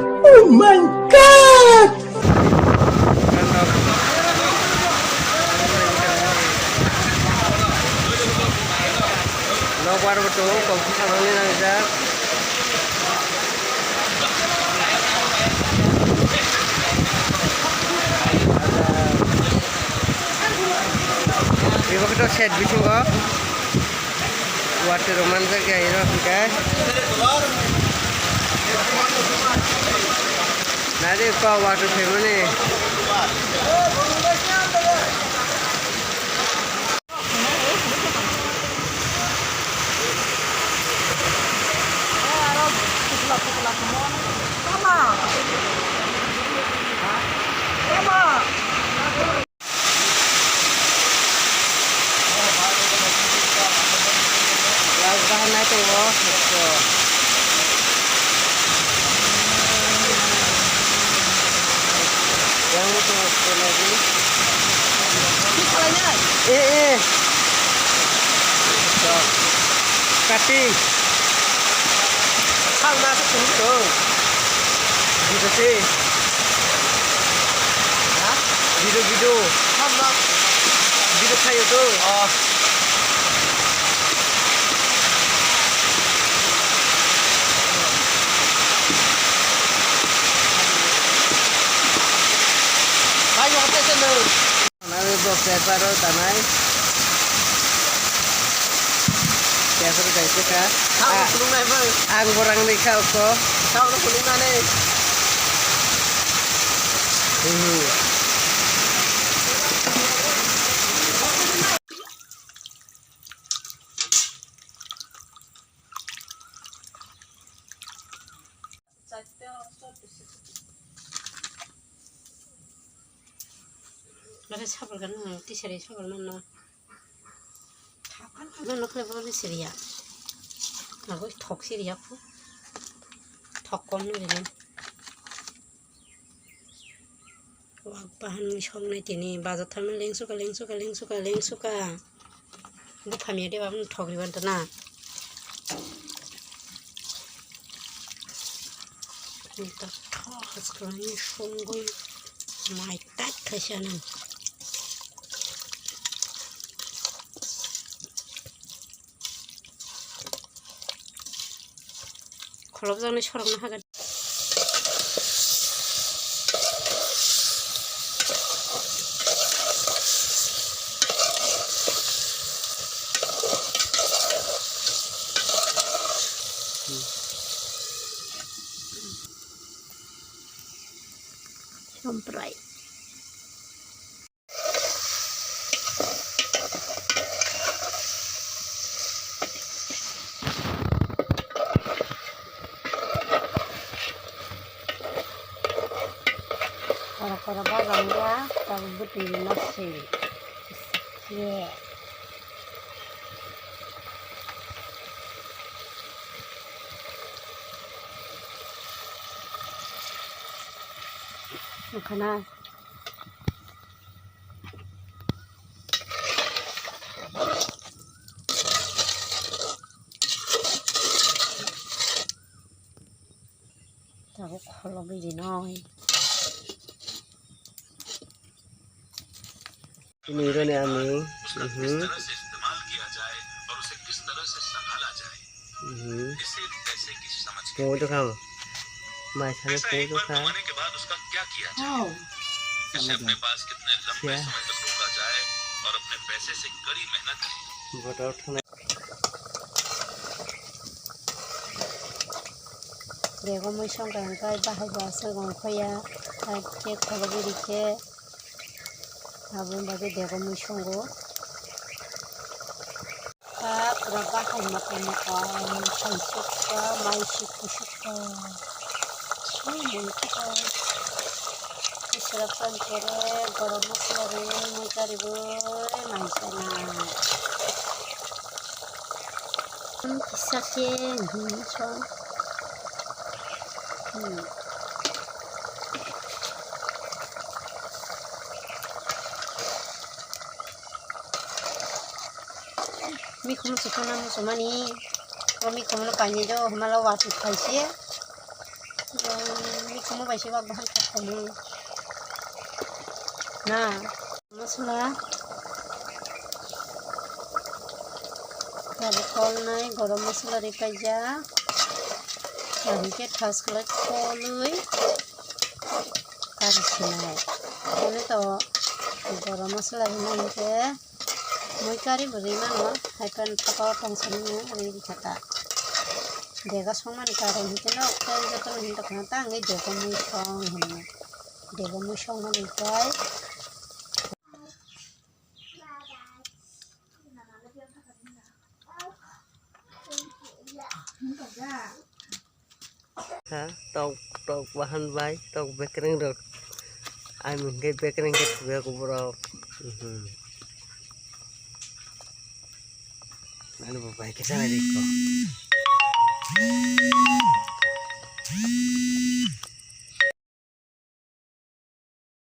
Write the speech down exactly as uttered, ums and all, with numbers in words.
Oh my God! Nokbar bo tongo, kok bwskango nini nangjak. Ibo khe to set bisingo. Water rok manjak ya iro hwnkhe. Nari ko water phaimani. Rajbahan nai tongo. Yang tongo, tongo. Eh, eh. Cutting. Thang na se tung to. Video se. Ha? Video, video. Thang na. Video khayo to. Oh. Khayo te se no. Nai bo paper o tanai. Paper o kaisa kha. Ang bo phunuknai bai. Ang bo rang ni kha ko. Ang bo phunuknani. Mhm. Nare sabal kan tisari sabal manna. Nokle bole siriya. Nagoi thok siriya khu. Thok kom no rinam. Wak bahan mui song nai tini bazar tharmani lengsuka, lengsuka, lengsuka, lengsuka. Bupha miya de babano thok riban tana. Nita thok haskani songoi mai tak khaisa nang. Kholopjaknai sorokno hagan. Somprai. Kora kora bajang ya, tabuk bwtwi rwna se. Ye. Nokha na. Tabuk kholobwi rinoi. Ini roni ami. Mhm. Mhm. Pungo tongkha ang. Mai sano pungo tongkha. Wow. Siya. Botol thwngnai. Bego mui songkha hwnkhe bahai bo aswk ongkhoya, hakhe kholobwi rikhe. Aboni bagwi bego mui songo. Kha pura bahai mokol mokol, hai sukha, mai sukha sukha. Sui mui kha. Srap san kere, gorom masla re, mui kari bo, mai sana. Kisa khe, hmm, song. Hmm. Mikhumu sukuna musumani. Mikhumu no painai do, hwnba lo watwi khaise. Mikhumu bai se wak bahai kha khamu. Na, masala. Tabuk kolnai gorom masala ri paijak. Ahikhe thas kwlai kolwi kari sinai. Hwnwi to gorom masala rinai hinkhe. Mui kari bo ri mano, hai phano thapa o tong sani no ri rikha ta. Dega songmani karon hinkhe no, tei jotono hin tongkha ta, ang dega mui song hino. Dega mui songmani tai. Ha, tok, tok bahan bai, tok bekereng rok. Ai mungke bekereng ke tuya ko borok. Mhm. Ani bo bai ke sana dikko.